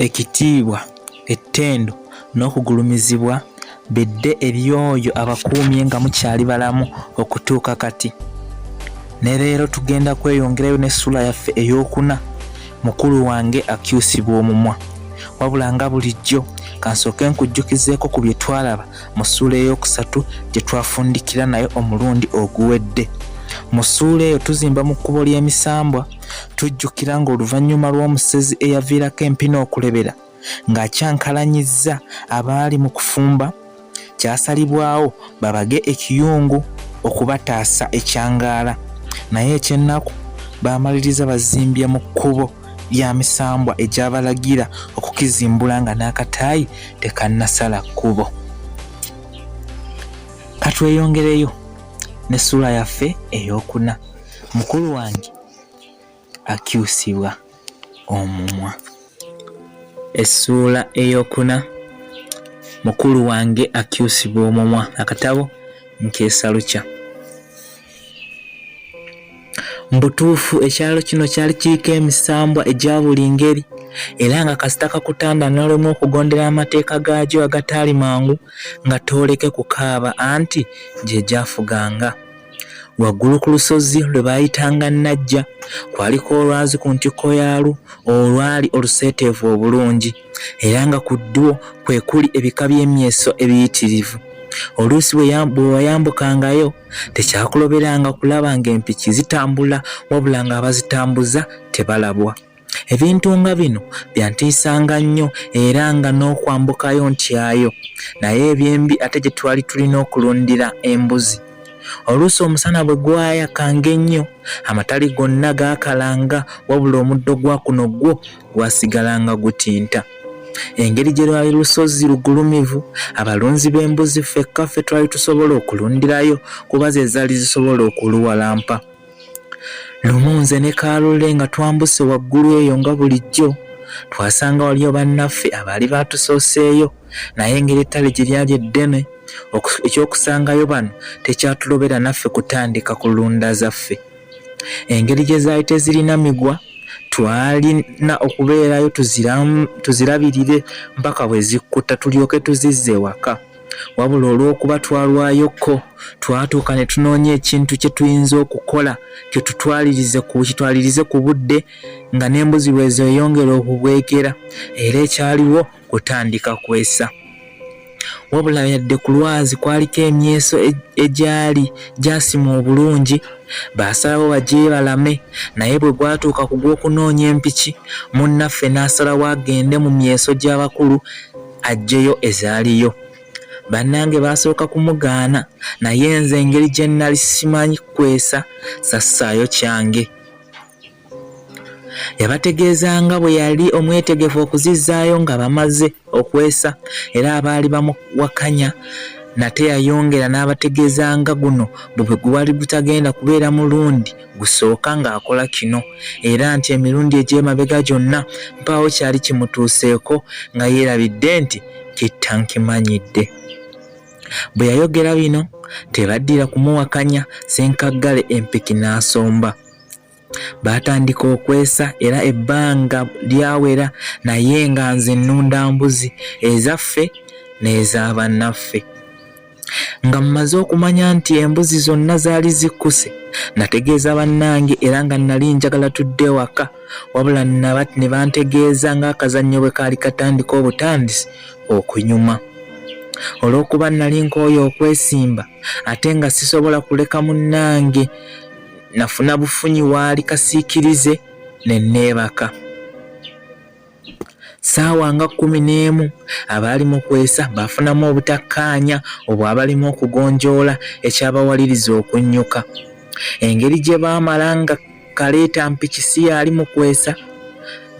Ekitiibwa, ettendo n'okugulumizibwa bidde eri oyo abakuumye nga mukyali balamu okutuuka kati. Ne leero tugenda kweyongerayo n'essuula yaffe ey'okuna, Mukulu wange akyusibwa omumwa. Wabula nga bulijjo, kansooke nkujjukizeeko ku bye twalaba mu ssuula ey'okusatu gye twafundikira nayo omulundi oguwedde. Mu ssuula eyo tuzimba mu kkubo ly'emisambwa Tujjukira ng'oluvannyuma lw'omusezi eyaviirako empina okulebera ng'akyankalanyizza abaali mu kufumba, kyasalibwawo babage ekiyungu okubataasa ekyangaala. Naye eky'ennaku baamaliriza bazimbye mu kkubo lya misambwa egyabalagira okukizimbula nga n'akataayi tekannasala kkubo. Katweyongereyo n'essuula yaffe ey'okuna. Mukulu wange akyusibwa omumwa. Essuula ey'okuna, Mukulu wange akyusibwa omumwa. Akatabo nkeesalukya. Mu butuufu ekyalo kino kyali kiriko emisambwa egya buli ngeri era nga kasita kakutanda n'olemwa okugondera amateeka gaagyo agataali mangu nga tooleke kukaaba anti gye gyafuganga. Waggulu ku lusozi lwe baayitanga Najja kwaliko olwazi ku ntikko yaalwo olwali oluseeteevu obulungi era nga ku ddwo kwe kuli ebika by'emyeso ebiyitirivu. Oluusi bwe wayambukangayo tekyakuloberanga kulaba ng'empiki zitambula wabula ng'abazitambuza tebalabwa. Ebintu nga bino byantiisanga nnyo era nga n'okwambukayo ntyayo, naye ebyembi ate gye twali tulina okulundira embuzi. Oluusi omusana bwe gwayakanga ennyo, amatali gonna gaakalanga wabula omuddo gwa kuno gwo gwasigalanga gutinta. Engeri gye lwali lusozi lugulumivu, abalunzi b'embuzi ffekka ffe twali tusobola okulundirayo kuba ze zaali zisobola okuluwalampa. Lumu nze ne Kaalule nga twambuse waggulu eyo nga bulijjo, twasanga waliyo bannaffe abaali batusooseeyo naye engeri ettale gye lyali eddene eky'okusangayo bano tekyatulobera naffe kutandika kulunda zaffe. Engeri gye zaali tezirina migwa twalina okubeerayo tuzirabirire mpaka bwe zikkuta tulyoke tuzizze ewaka. Wabula olw'okuba twalwayokko, twatuuka ne tunoonya ekintu kye tuyinza okukola kitutwalirize ku kitwalirize ku budde nga n'embuzi bwe zeeyongera okubwegera era ekyaliwo kutandika kwesa. Wabula yadde ku lwazi kwaliko emyeso egyali gyasimwa obulungi, baasalawo bagyebalame naye bwe gwatuuka ku gw'okunoonya empiki, munnaffe n'asalawo agende mu myeso gy'abakulu aggyeyo ezaaliyo. Bannange baasooka kumugaana naye nze engeri gye nnali simanyi kwesa sassaayo kyange. Yabategeeza nga bwe yali omwetegefu okuzizzaayo nga bamaze okwesa era abaali bamuwakanya nate yayongera n'abategeeza nga guno bwe gwali gutagenda kubeera mulundi gusooka ng'akola kino era nti emirundi egy'emabega gyonna mpaawo kyali kimutuuseeko nga yeerabidde nti kitta nkimanyidde. Bwe yayogera bino tebaddira kumuwakanya Ssenkaggale empiki n'asomba. Baatandika okwesa era ebbanga lyawera naye nga nze nnunda mbuzi ezaffe n'eza bannaffe. Nga mmaze okumanya nti embuzi zonna zaali zikkuse, nategeeza bannange era nga nnali njagala tudde ewaka wabula ne bantegeeza ng'akazannyo bwe kaali katandika obutandisi okunyuma. Olw'okuba nnali nkooye okwesimba ate nga sisobola kuleka munnange, nafuna bufunyi waali kasiikirize ne neebaka. Ssaawa nga 11 abaali mu kwesa baafunamu obutakkaanya obwabalimu okugonjoola ekyabawaliriza okunnyuka. Engeri gye baamala nga kaleeta mpiki si y'ali mu kwesa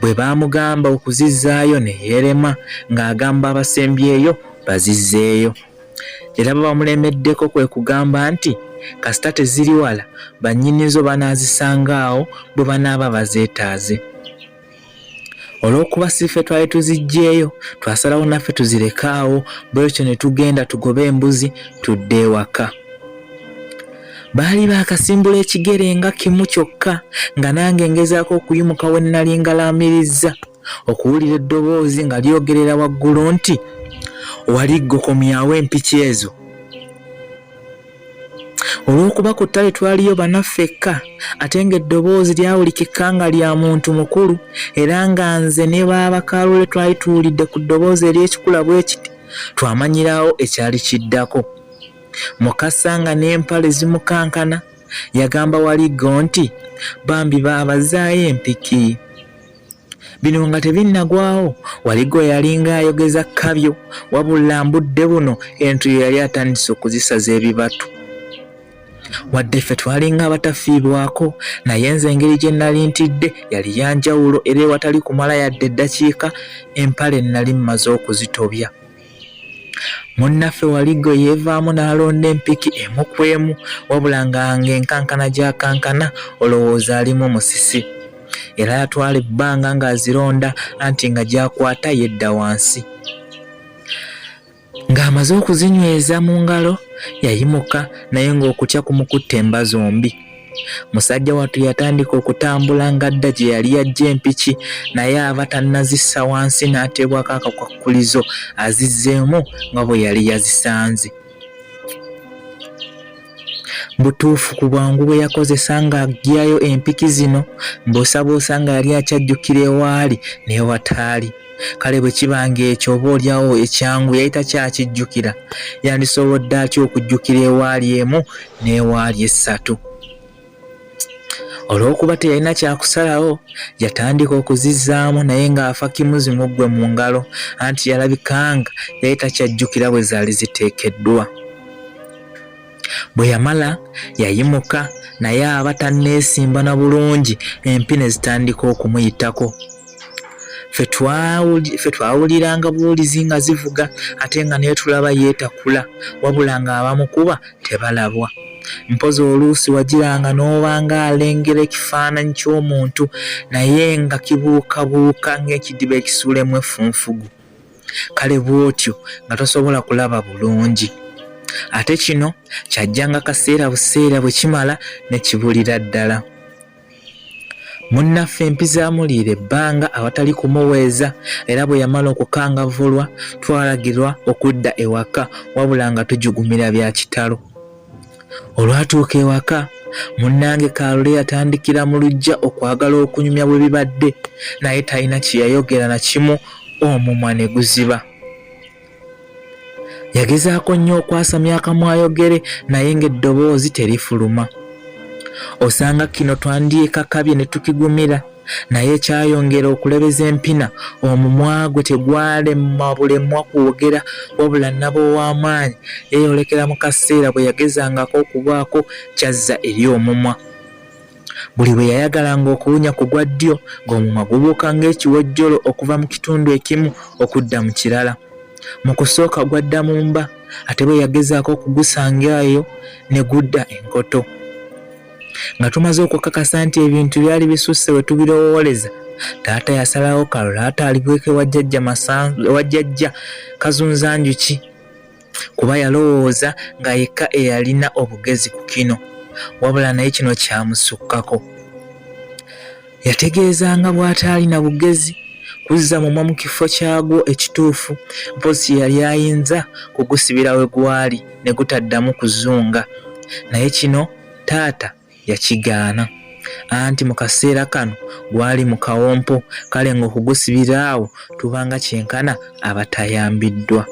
bwe baamugamba okuzizzaayo ne yeerema ng'agamba abasembyeyo bazizzeeyo. Era babamulemeddeko kwe kugamba nti kasita teziri wala bannyinizo banaazisanga awo bwe banaaba bazeetaaze. Olw'okuba si ffe twali tuziggyeeyo, twasalawo naffe tuzireke awo bwetyo ne tugenda tugobe embuzi tudde ewaka. Baali baakasimbula ekigere nga kimu kyokka nga nange ngezaako okuyimuka we nnali ngalaamirizza. okuwulira eddoboozi nga lyogerera waggulu nti waliggo komyawo empiki ezo olw'okuba ku ttale twaliyo bana ffekka ate ng'eddoboozi lyawulikika nga lya muntu mukulu era nga nze ne baaba Kalule twali tuwulidde ku ddoboozi ery'ekikula bwe kiti twamanyirawo ekyali kiddako. Mukasa nga n'empale zimukankana yagamba Waliggo nti bambi baaba zzaayo empiki. Bino nga tebinnagwawo Waliggo yalinga ayogeza kkabyo wabula mbudde buno entuyo yali atandise okuzisaza ebibatu. Wadde ffe twalinga abatafiibwako naye nze engeri gye nnali ntidde yali ya njawulo era ewatali kumala yadde eddakiika empale nnali mmaze okuzitobya. Munnaffe Waliggo yeevaamu n'alonda empiki emu ku emu wabula nga ng'enkankana gy'akankana olowooza alimu musisi. Era yatwala ebbanga ng'azironda anti nga gy'akwata yedda wansi. Ng'amaze okuzinyweza mu ngalo yayimuka naye ng'okutya kumukutte emba zombi. Musajja wattu yatandika okutambula ng'adda gye yali yaggya empiki naye aba tannazissa wansi n'ateebwako akakwakkulizo azizzeemu nga bwe yali yazisanze. Butuufu ku bwangu bwe yakozesa ng'aggyayo empiki zino mbuusabuusa nga yali akyajjukira ewaali n'ewataali. Kale bwe kiba ng'ekyo oba olyawo ekyangu yali takyakijjukira, yandisobodde atya okujjukira ewaali emu n'ewaali essatu? Olw'okuba teyalina kyakusalawo, yatandika okuzizzaamu naye ng'afa kimu zimuggwe mu ngalo anti yalabika nga yali takyajjukira bwe zaali ziteekeddwa. Bwe yamala yayimuka naye aba tanneesimba na bulungi empi ne zitandika okumuyitako. Ffe twawuliranga buwulizi nga zivuga ate nga naye tulaba yeetakula wabula ng'abamukuba tebalabwa. Mpozi oluusi wagiranga n'obanga alengera ekifaananyi ky'omuntu naye nga kibuukabuuka ng'ekidiba ekisuulemu effunfugu. Kale bw'otyo nga tosobola kulaba bulungi. Ate kino kyajjanga kaseera buseera bwe kimala ne kibulira ddala. Munnaffe empi zaamuliira ebbanga awatali kumuweeza era bwe yamala okukangavvulwa twalagirwa okudda ewaka wabula nga tujugumira bya kitalo. Olwatuuka ewaka munnange Kalule yatandikira mu luggya okwagala okunyumya bwe bibadde naye talina kye yayogera na kimu omumwa ne guziba. Yagezaako nnyo okwasamya akamwa ayogere naye ng'eddoboozi terifuluma. Osanga kino twandyekakabye ne tukigumira naye ekyayongera okulebeza empina omumwa gwe tegwalema bulemwa kwogera wabula nnaba ow'amaanyi yeeyolekera mu kaseera bwe yagezangako okubaako ky'azza eri omumwa. Buli bwe yayagalanga okuwunya ku gwa ddyo ng'omumwa gubuuka ng'ekiwojjolo okuva mu kitundu ekimu okudda mu kirala. Mu kusooka gwadda mu mba ate bwe yagezaako okugusanga eyo ne gudda enkoto. Nga tumaze okukakasa nti ebintu byali bisusse we tubirowooleza, taata yasalawo Kalolaata alibweko ewa jjajja Kazunzanjuki. kuba yalowooza nga yekka eyalina obugezi ku kino wabula naye kino kyamusukkako. Yategeezanga bw'ataalina bugezi kuzza mumwa mu kifo kyagwo ekituufu mpozzi kye yali ayinza kugusibira we gwali ne gutaddamu kuzunga naye kino taata yakigaana anti mu kaseera kano gwali mu kawompo kale ng'okugusibira awo tubanga kyenkana abatayambiddwa.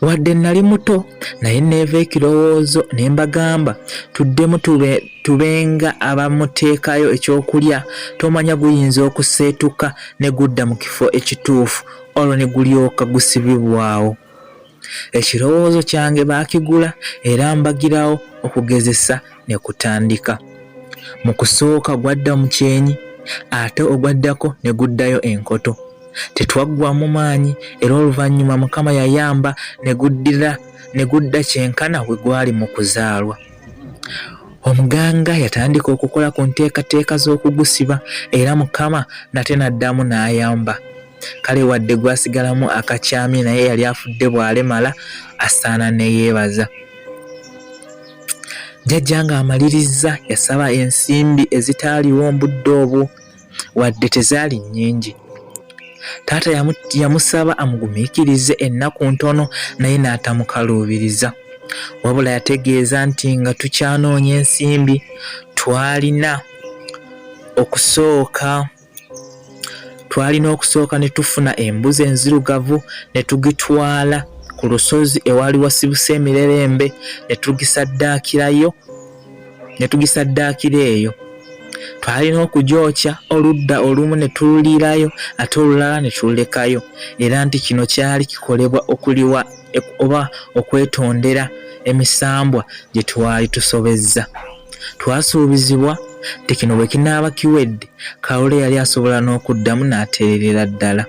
Wadde nnali muto naye neeva ekirowoozo ne mbagamba tuddemu tube tubenga abamuteekayo ekyokulya tomanya guyinza okuseetuka ne gudda mu kifo ekituufu olwo ne gulyoka gusibibwawo. Ekirowoozo kyange baakigula era mbagirawo okugezesa ne kutandika. Mu kusooka gwadda mu kyenyi ate ogwaddako ne guddayo enkoto. Tetwaggwamu maanyi era oluvannyuma Mukama yayamba ne guddira ne gudda kyenkana we gwali mu kuzaalwa. Omuganga yatandika okukola ku nteekateeka z'okugusiba era Mukama nate n'addamu n'ayamba. Kale wadde gwasigalamu akakyamye naye yali afudde bw'alemala asaana ne yeebaza. Jjajja ng'amalirizza yasaba ensimbi ezitaaliwo mbudde obwo. wadde tezaali nnyingi. Taata yamusaba amugumiikirize ennaku ntono naye n'atamukaluubiriza. Wabula yategeeza nti nga tukyanoonya ensimbi twalina okusooka twalina okusooka ne tufuna embuzi enzirugavu ne tugitwala ku lusozi ewaali wasibuse emirerembe ne tugisaddaakirayo ne tugisaddaakira eyo. Twalina okugyokya oludda olumu ne tululiirayo ate olulala ne tululekayo era nti kino kyali kikolebwa okuliwa oba okwetondera emisambwa gye twali tusobezza. Twasuubizibwa nti kino bwe kinaaba kiwedde, Kalule yali asobola n'okuddamu n'atereerera ddala.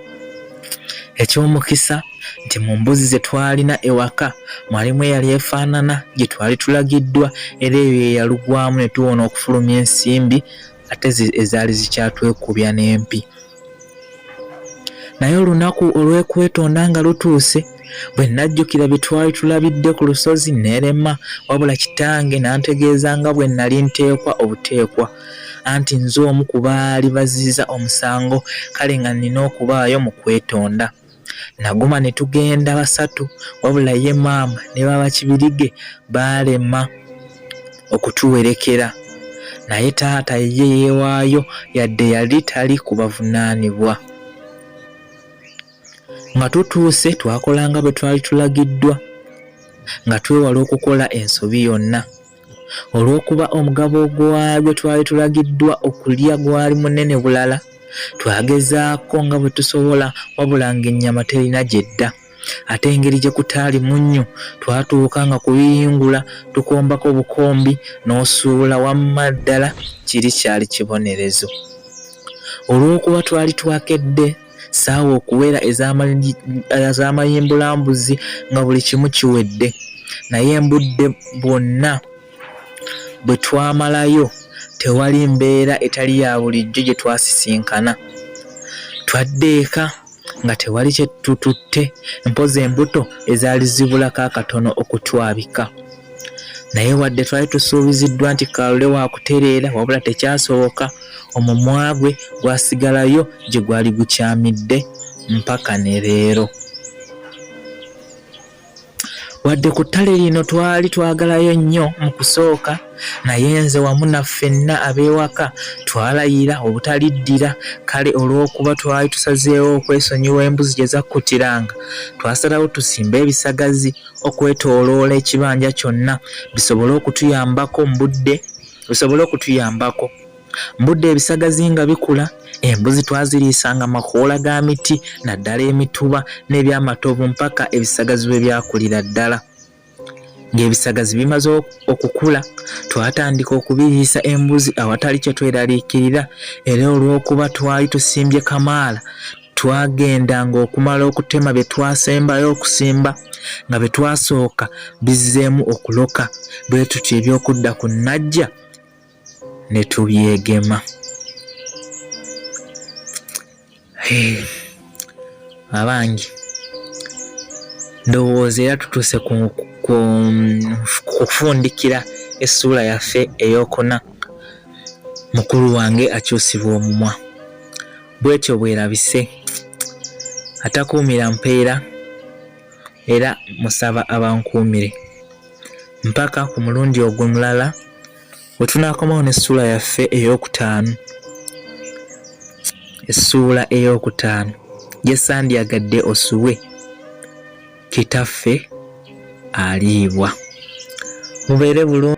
Eky'omukisa nti mu mbuzi ze twalina ewaka mwalimu eyali efaanana gye twali tulagiddwa era eyo ye yalugwamu ne tuwona okufulumya ensimbi ate ezaali zikyatwekubya n'empi. Naye olunaku olw'okwetonda nga lutuuse, bwe nnajjukira bye twali tulabidde ku lusozi nneerema, wabula kitange n'antegeeza nga bwe nnali nteekwa obuteekwa, anti nze omu ku baali baziza omusango, kale nga nnina okubaayo mu kwetonda. Naguma ne tugenda basatu, wabula ye maama ne baaba Kibirige baalema okutuwerekera. Naye taata ye yeewaayo yadde yali tali ku bavunaanibwa. Nga tutuuse twakola nga bwe twali tulagiddwa nga twewala okukola ensobi yonna. Olw'okuba omugabo gwe twali tulagiddwa okulya gwali munene bulala, twagezaako nga bwe tusobola wabula ng'ennyama terina gy'edda. Ate engeri gye kutaali munnyo, twatuuka nga kubiyingula tukombako bukombi n'osuula wamma ddala kiri kyali kibonerezo. Olw'okuba twali twakedde ssaawa okuwera ez'amayimbulambuzi nga buli kimu kiwedde, naye embudde bwonna bwe twamalayo tewali mbeera etali ya bulijjo gye twasisinkana. Twadda eka nga tewali kye tututte mpozi embuto ezaali zibulako akatono okutwabika. Naye wadde twali tusuubiziddwa nti Kalule waakutereera wabula tekyasoboka, omumwa gwe gwasigalayo gye gwali gukyamidde mpaka ne leero. Wadde ku ttale lino twali twagalayo nnyo mu kusooka, naye nze wamu na ffenna ab'ewaka twalayira obutaliddira. Kale olw'okuba twali tusazeewo okwesonyiwa embuzi gye zakkutiranga, twasalawo tusimbe ebisagazi okwetooloola ekibanja kyonna bisobole okutuyambako mu budde bisobole okutuyambako. Mbudde ebisagazi nga bikula, embuzi twaziriisanga makoola ga miti naddala emituba n'ebyamatovu mpaka ebisagazi bwe byakulira ddala. Ng'ebisagazi bimaze okukula, twatandika okubiriisa embuzi awatali kye tweraliikirira era olw'okuba twali tusimbye kamaala, twagendanga okumala okutema bye twasembayo okusimba nga bye twasooka bizzeemu okuloka bwe tutyo eby'okudda ku Najja ne tubyegema. Abange ndowooza era tutuuse ku kufundikira essuula yaffe ey'okuna mukulu wange akyusibwa omumwa bwetyo bwerabise atakuumira mpeera era musaba abankuumire mpaka ku mulundi ogwo mulala we tunaakomawo n'essuula yaffe ey'okutaano essuula ey'okutaano gye sandyagadde osubwe kitaffe aliibwa mubeere bulungi.